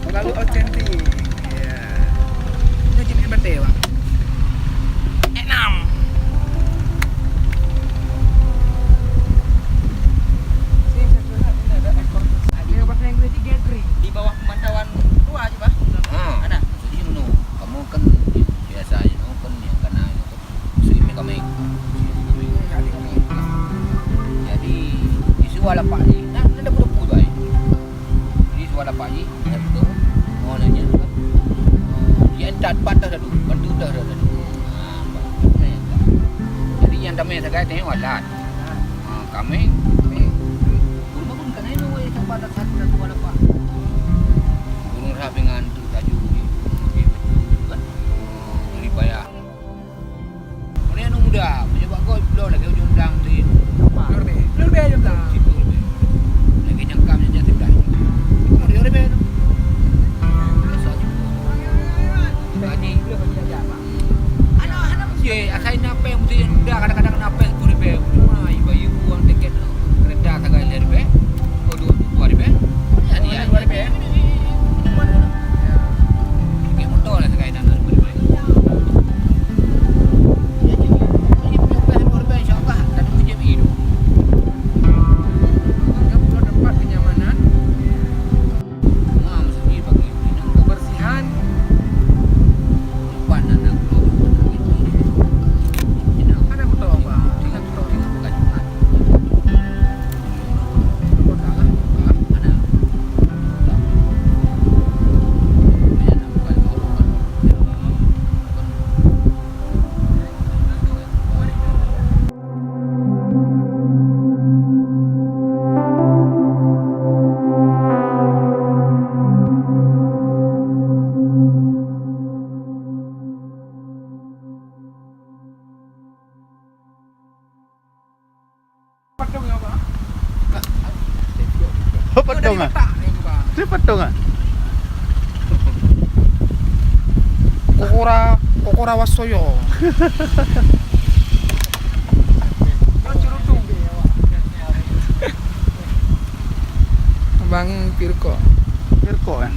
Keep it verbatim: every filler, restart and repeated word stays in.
Terlalu otentik. Ya. Ini jenis berarti, Bang. Enam. Di bawah pemantauan tua aja, Bang. Ha, maksudnya ngono. Kamu kan biasa aja, kamu kan yang kena itu kan. Sering kami. Jadi, di siwa lapak ni, nah, ada berapa baik. Di siwa lapak ni, ada tu, mau nanya tu kan. Yang tak patah dah tu, bantu dah dah tu. Ha, jadi yang damai sagai tengok alat. Ha, kami, kami, rumah pun kan ada, weh, tempat dah satu, satu lapak. Burung rap dengan tu, tajuk ni, dia betul kan. Beri payah. Ureueng nyang muda, meunyoe bak gob, bloe lagèe ujong blang di. Leubeh, leubeh ujong blang. Situ leubeh. Lagèe nyang kam nyang siblah. Itu mau dia leubeh tu. Biasa je. Gaji. Anak, anak mesti, asai na pèng mesti nyang muda, kadang-kadang na pèng sepuluh ribu. Cuma ibayu uang tiket kereta sagai lhèe ribu. Oh, dua, dua ribu. Jadi, ya, dua ribu. Tiket motor lah sagai na dua ribu. Jadi, jadi, insya Allah, tak ada macam itu. Yang perlu tempat kenyamanan. Kebersihan. Ada motor, Bang. Ada motor. Patung ya, Bang? Patung ah? Itu patung ah? Kokora, kokora wasoyo. Abang pirko. Pirko, eh?